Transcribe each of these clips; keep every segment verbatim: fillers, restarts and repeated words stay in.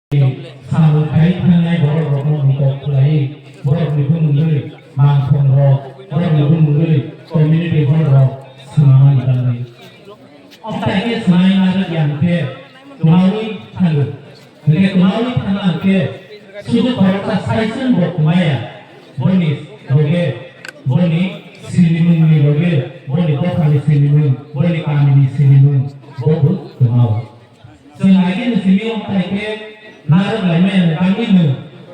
samung khai thangnai borok rokno mukok khlai, borok ni bumungwi mangkhong rok, borok ni bumungwi community hall rok swnamani bagwi. Amtwi khe swnai narwk yang khe kwmaui thango. Hwnkhe kwmaui thangna hwnkhe sudu khoroksa saisung bo kwmaya. Boni loge, boni sinimung ni loge, boni dophani sinimung, boni kami ni sinimung, bo bo kwmao. Chwng agini simi wng khlai khe narwk laimaya ni bagwi no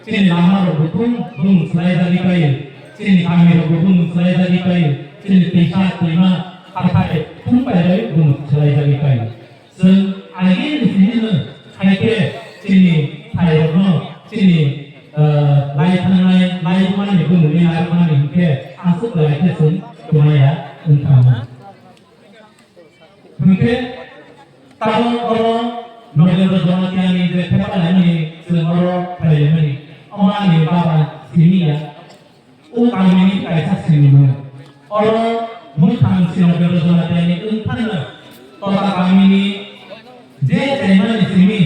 chini lama rok bo thung bumung swlai jagwi pai, chini kami rok bo bumung swlai jagwi pai, chini twisa twima hathai thung pai bai bumung swlai jagwi pai. Chwng agini simi no hai khe chini thai rok no chini, ah, lai thangnai, lai rwmani bumung ni narwkmani hinkhe aswk lai khe chwng kwmaya wng thango. Hwnkhe tabuk oro Nogendra Jamatia ni je thepa laimani chwng oro phailaimani, omo ani baba simi ya, o kamini kaisa sinimung. Oro mwkhang si Nogendra Jamatia ni wng phano Tota kamini je chaimani simi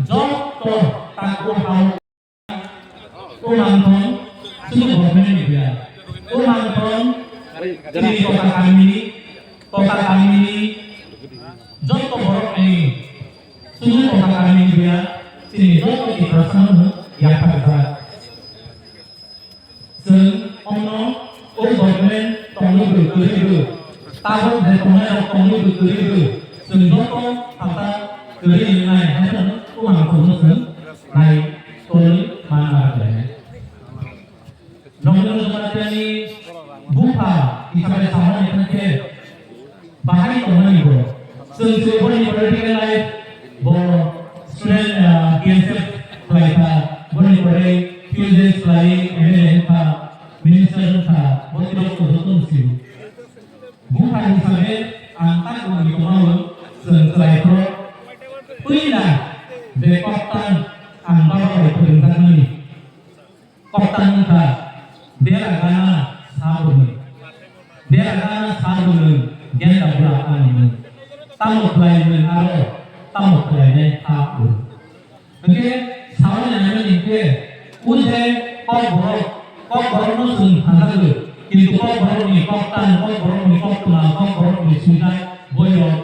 joto takhuk hao. O mangthong chini government ni biya. O mangthong chini Tota kamini, Tota kamini joto borok ni chini Tota kamini biya, chini joto Tiprasa no yakarjak. Chwng omno o government tongwi bo kwrwi bo, tabuk je tongnai rok tongwi bo kwrwi bo, chwng joto phatha kwrwi wngnai haino o mangthokno chwng nai tongwi man ma rwkhlainai. Nogendra Jamatia ni bupha hisabe samani thangkhe bahai tongmani bo. Chwng se boni political life bo student, ah, P S F khlai kha, boni pore P S F khlai, M L A wng kha, minister wng kha, bo tei rok joto no sio. Bupha hisabe ang tak bo ni tongmao chwng khlai phro. Puila je koktan ang baba bai phwrwngjakmani. Koktan wngkha bera gana sa bwrwi. Bera gana sa bwrwi genda bwla ani nwng. Tamo khlai nwng aro tamo khlainai ha o. Hwnkhe saui nainani hinkhe o je kokborok, kokborokno chwng hamjakgo. Kintu kokborokni koktan, kokborokni koktwma, kokborokni suijak boirok